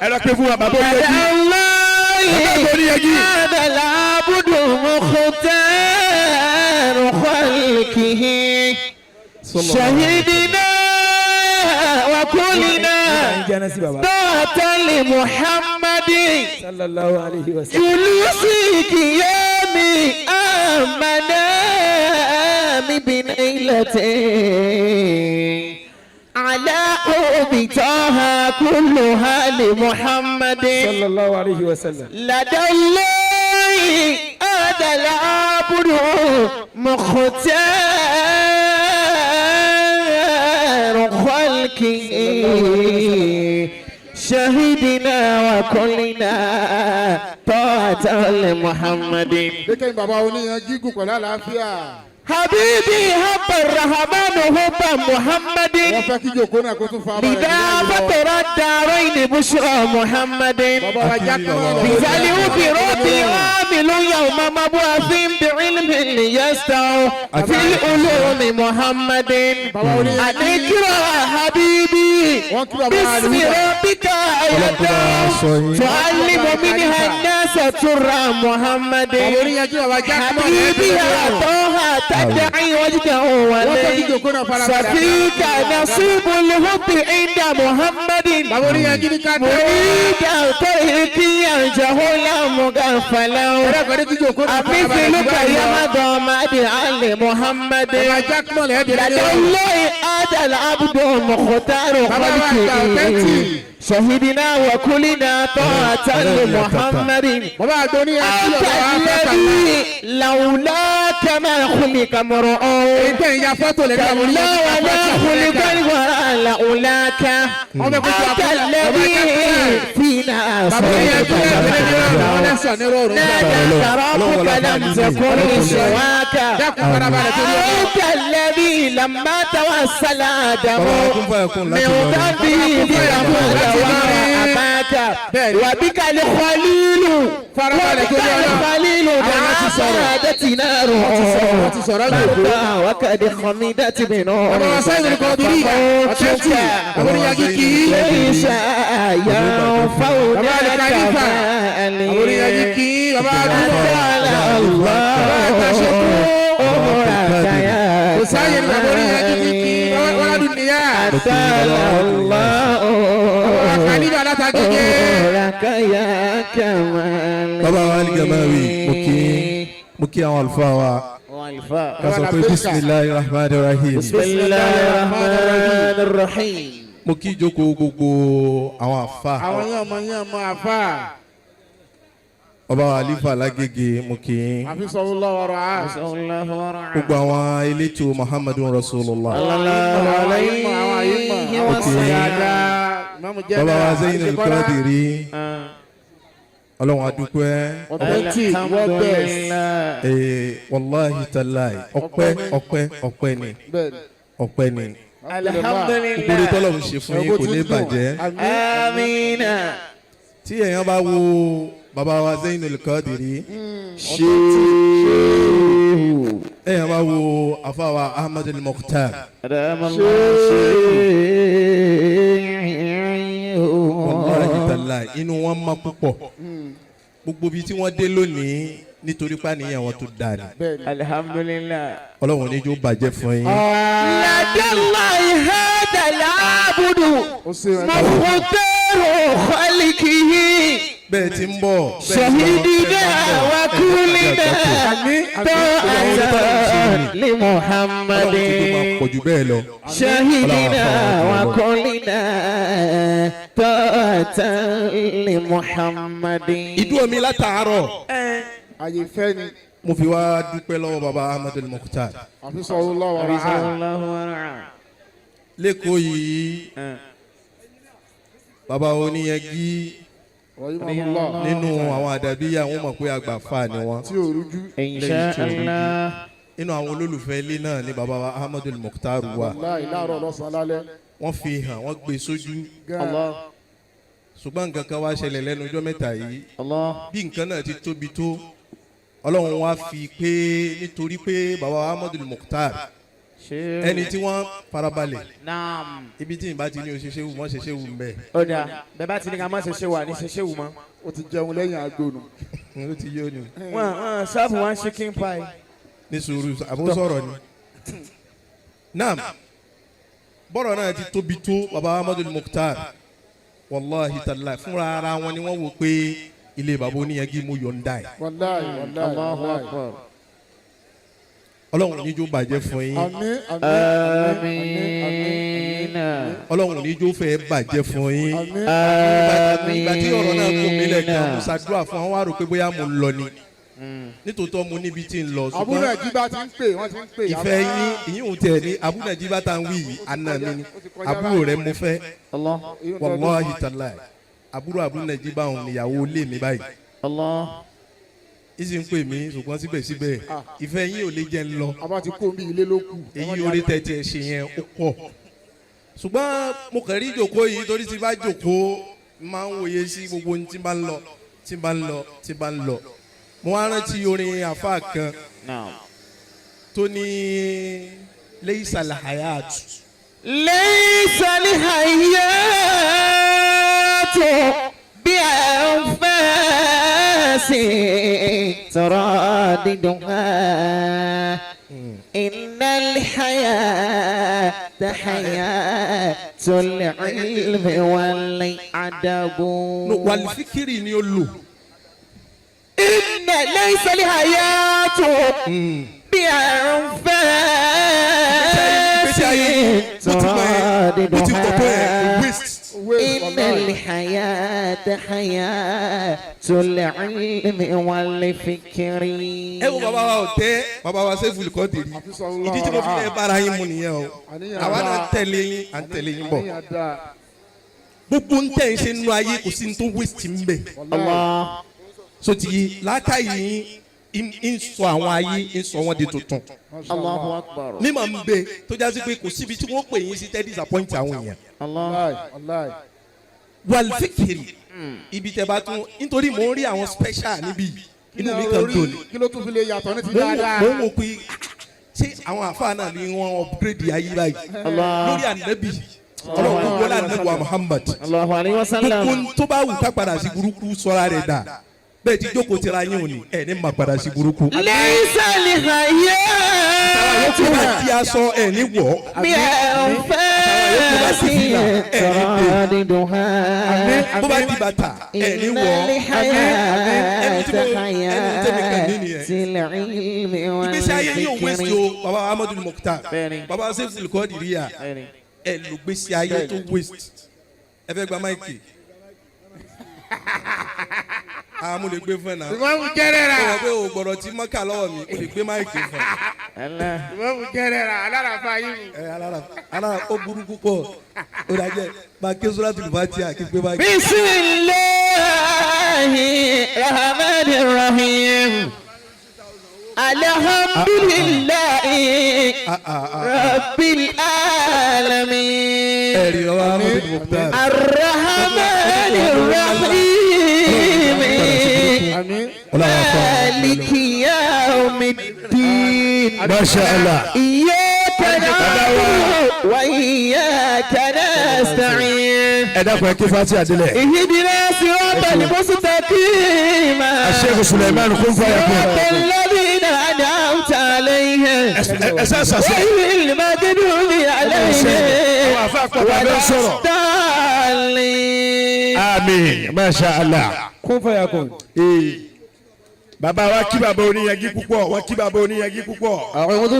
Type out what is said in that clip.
Ẹ lọ pé fún wa, bàbá oníyanjú. Bàbá oníyanjú. هذا العبد مختار خلقه، شهدنا وكلنا Jẹ́nà sí bàbá. طاعة لمحمد. Sallallahu alayhi wa sallam. جلوسي قيامي آمنا بنيلتي على حب طه كلها لمحمد. Sallallahu alayhi wa sallam. لدى الله هذا العبد مختار خلقه، شهدنا وكلنا طاعة لمحمد. Lékè bàbá oníyan gígùn pẹ̀lú àlàáfíà. حبيبي حب الرحمن حب محمد. Wọ́n fẹ́ kí jòkó náà kó tún fa balẹ̀. لذا فطر الدارين بشرى محمد. Bàbá wa jákèjá. بذلك ربي عامل يوم مبعوث بعلم ليستعو في العلوم محمد. أذكر حبيبي باسم ربك آية تعلم منها الناس ترى محمد. Bàbá oníyanjú bàbá jákèjá. حبيبي يا طه تدعي وجهه ولي سفيك نصيب الحب عند محمد. Bàbá oníyanjú ní ká dé. مريد طريق يرجه لا مغفلا. Ẹ̀rọ kan ní kí jòkó náà fara balẹ̀. أمثلك يا ضماد علي محمد. Bàbá jákèjá lẹ́ẹ̀dẹ̀. لدى الله هذا العبد مختار Bàbá wa gba خلقه، authentic. شهدنا وكلنا طاعة لمحمد. Bàbá àgbà oníyanjú أنت ọ̀rọ̀ wa fẹ́. الذي لولاك ما خلق امرؤ. Èyí tẹ̀ ń ya fọ́tò lẹ́nu àwọn كلا oníyanjú. ولا خلق الورى لولاك. أنت الذي فينا Bàbá oníyanjú lẹ́ẹ̀dẹ̀ ní rọrùn. نادى ربك لم تكن سواك. Dákun farabalẹ̀ torí ọ̀rọ̀. أنت الذي لما توسل آدم Bàbá wa kún fún ẹkún من láti lọ. ذنبه ليقول وأباك وبك الخليل Farabalẹ̀ وبك torí ọ̀rọ̀. الخليل. Àwọn ti sọ̀rọ̀. دعادت نار Wọ́n ti sọ̀rọ̀ lóko. وقد خمدت بنور. Bàbá wa sáyẹn ní kọ́ọ̀dù ọ̀tẹ́ntì. Bàbá oníyanjú kì í. ليس ينفعنا. Bàbá Al-Khalifa. Bàbá oníyanjú kì í. Bàbá àdúgbò. Kò sáyẹn ní bàbá oníyanjú kì í. Bàbá aládùn níyà. Bàbá Khalifa látàgége. Bàbá wa Aligamawi, mo kí àwọn àlùfáà wa ká sọ pé bisimilahi rahman rahim. بسم الله الرحمن الرحيم. Mo kí ìjókòó gbogbo àwọn àfa. Àwọn yẹn ọmọ yẹn ọmọ àfà. Ọba wa Alifa Lágége, mo kí yín. Àfi sọ̀rọ̀ lọ́wọ́ rọ̀ á. Gbogbo àwọn elétò Muhammadu Rasulullah. Àwọn àyímọ̀ àwọn dáadáa. Ìmáàmù jẹ́ Bàbá wa Zainul Qadiri, Ọlọ́run adúpẹ́. Authentic, world best. Ee, wàláhi tàláì, ọpẹ́, ọpẹ́, ọpẹ́ ni. Bẹ́ẹ̀ni. Ọpẹ́ ni. Alhamdulillah. Gbogbo tọ́lọ́run ṣe fún yín kò ní bàjẹ́. Amina. Tí èèyàn bá wo bàbá wa Zainul Qadiri, Shehu. èèyàn bá wo àfàwà Ahmad al-Mukhtar, wàláhi tàláì, inú wọn má púpọ̀. Gbogbo ibi tí wọ́n dé lónìí, nítorí pàníyàn wọn tó dáa ni. Bẹ́ẹ̀ni. Alhamdulillah. Ọlọ́run ní jó bàjẹ́ fún yín. لدى الله هذا العبد Ó ṣe ẹ̀ مختار خلقه، Bẹ́ẹ̀ ti ń bọ̀, bẹ́ẹ̀ ti ń lọ, شهدنا وكلنا طاعة لمحمد. Ọlọ́run ti tó máa pọ̀ jù bẹ́ẹ̀ lọ. شهدنا وكلنا طاعة لمحمد. Ìdúró mi látàárọ̀, Àyè fẹ́ ni. mo fi wá dúpẹ́ lọ́wọ́ baba Ahmad al-Mukhtar. Àfi sọ̀rọ̀ lọ́wọ́ rọ̀ á. Lẹ́kọ̀ọ́ yìí, baba oníyanjú, Rahimahullah. nínú àwọn àdàbíyà, wọn mọ̀ pé àgbà fa ni wọn. Tí ò rújú. إن شاء الله. Nínú àwọn olólùfẹ́ ilé náà ni baba wa Ahmad al-Mukhtar wà. Láì láàárọ̀, lọ́sàn-án, lálẹ́. Wọ́n fi hàn, wọ́n gbé sójú. Gan. Ṣùgbọ́n nǹkan kan wá ṣẹlẹ̀ lẹ́nu ọjọ́ mẹ́ta yìí. Allah. Bí nǹkan náà ti tóbi tó, Ọlọ́run wá fi pé nítorí pé baba wa Ahmad al-Mukhtar Ẹni tí wọ́n farabalẹ̀. Naam. Ibi tí ìbá ti ní o ṣe ṣéwù mọ́ ṣe ṣéwù ń bẹ̀. Ó dáa, bẹ́ẹ̀ bá ti ní ká má ṣe ṣe wà ní ṣe ṣéwù mọ́. O ti jẹun lẹ́yìn agbónú. Ó ti yé ni. Wọ́n serve one chicken pie. Ní sùúrù, àbó sọ̀rọ̀ ni. Naam, bọ́rọ̀ náà ti tóbi tó. Baba Ahmadu Mukhtar, wàláhi tàlá, fúnra ara wọn ni wọ́n wò pé ilé baba oníyanjú mo yọ̀ǹda ẹ̀. Wàláyé, wàláyé. Allahu Wàláyé. akbar. Ọlọ́run níjó bàjẹ́ fún yín. Àmín, àmín, àmín, àmín. Àmín. Ọlọ́run níjó fẹ́ bàjẹ́ fún yín. Àmín. Ìgbà tí ọ̀rọ̀ náà kò mí lẹ́ẹ̀kan, mo ṣàdúrà fún àwọn àrò pé bóyá mo ń lọ ni. Nítòótọ́ mo níbi tí ń lọ, Àbúrò ṣùgbọ́n ẹ̀jíbá ti ń pè, wọ́n ti ń pè. ìfẹ́ yín ìyín tẹ̀ ní abúnàjíbá tá ń wí yìí, àná mi ni, àbúrò rẹ̀ mo fẹ́. Allah. Wàláhi tàlá, àbúrò abúnàjíbá òun níyàwó ilé mi báyìí. Allah. Ìsì ń pè mí, ṣùgbọ́n síbẹ̀síbẹ̀ ìfẹ́ yín ò lè jẹ́ ń lọ. Àbá ti kó mi ilé ló kù. Èyí orí tẹ̀tí ẹ̀ ṣe yẹn ó pọ̀, ṣùgbọ́n mo kàn rí ìjòkó yìí torí tí bá jòkó máa ń wòye sí gbogbo ohun tí bá ń lọ, tí bá ń lọ, tí bá ń lọ. Mo wá rántí orin àfáà kan Naam. tó ní leisa lahayatu. ليس الحياة بأنفاس تراددها، إن الحياة حياة العلم والأدب. No, wàlífíkìrì ni ó lò. إن ليس الحياة بأنفاس Ìgbésí ayé bó ti mọ ẹ, bó ti pọ̀ tó ẹ, تراددها waste. إن الحياة حياة العلم والفكر. Ẹ wo bàbá wa ọ̀tẹ́, bàbá wa sẹ́fù kọ́ tèrí. Ìdí tí mo fi lè bára yín mu nìyẹn o. Àwa náà tẹ̀lé yín, à ń tẹ̀lé yín bọ̀. Àníyàn dáa. Gbogbo ń tẹ̀ ń ṣe nínú ayé, kò sí ní tó waste ń bẹ̀. الله. So ti yí làákàyè yín ń sọ àwọn ayé, ń sọ wọn di tuntun. الله أكبر. Mímọ̀ ń bẹ tó jásí pé kò síbi tí wọ́n pè yín sí tẹ́ disappoint àwọn èèyàn. الله. Wàláyé, wàláyé. Wàlífíkìrì ibi tẹ bá tún, nítorí mò ń rí àwọn special níbí, inú mi kàn dùn ni. Kí ló tún fi lè yàtọ̀ ní ti Mo ń dáadáa? mo ń wò pé ṣé àwọn àfáà náà ni wọ́n upgrade ayé báyìí lórí ànábì? Ọlọ́run kò wọlé ànábì wa Muhammad. الله عليه وسلم. Gbogbo tó bá wù ká padà sí burúkú sọ́ra rẹ̀ dà bẹ́ẹ̀ tí jókòó tira yín ò ní ẹ̀ ní mà padà sí burúkú. ليس الحياة Tó bá di aṣọ ẹ̀ ní wọ̀. بأنفاس تراددها. Bó bá di bàtà ẹ̀ ní إن wọ̀. الحياة Ẹnu tẹ́mi kàn ní حياة nìyẹn. العلم Ìgbésí ayé yín ò waste والفكر. o, baba Amadu Mukhtar. Bẹ́ẹ̀ni. Baba seful kọ́ọ̀dìríyà, ẹ lò gbèsè ayé tó waste. Ẹ fẹ́ gba mic? A mo lè gbé fún ẹ náà. Ìmọ̀mù jẹ́rẹ̀rà. Ó wọ pé o gbọ́dọ̀ tí mọ́kà lọ́wọ́ mi, o lè gbé mic fún ẹ. Ìmọ̀mù jẹ́rẹ̀rà aláràfà yìí. Ẹ alára alára, ó burú púpọ̀, ó dájẹ́ máa ké suratul Fatiha kí gbé mic. بسم الله الرحمن الرحيم، الحمد لله Ah, ah, ah. رب العالمين. Ẹ̀rí baba Amadu Mukhtar. الرحمن الرحيم. Àmín. Ọlọ́run afọ àwọn ọmọ مالك يوم الدين. Masha Allah. إياك نعبد وإياك نستعين. Ẹ dákun, ẹ kí Fatiha délẹ̀. اهدنا صراط المستقيم. Sheikh Suleiman kún fún صراط ẹkún. الذين أنعمت عليهم. Ẹ sá sàṣẹ. غير المغضوب عليهم Àwọn àfa àpapọ̀ ولا abẹ́ sọ̀rọ̀. الضالين. Àmín. Masha Allah. Kún fàyàkùn. Bàbá wa kí bàbá oníyanjú púpọ̀, wọ́n kí bàbá oníyanjú púpọ̀. أعوذ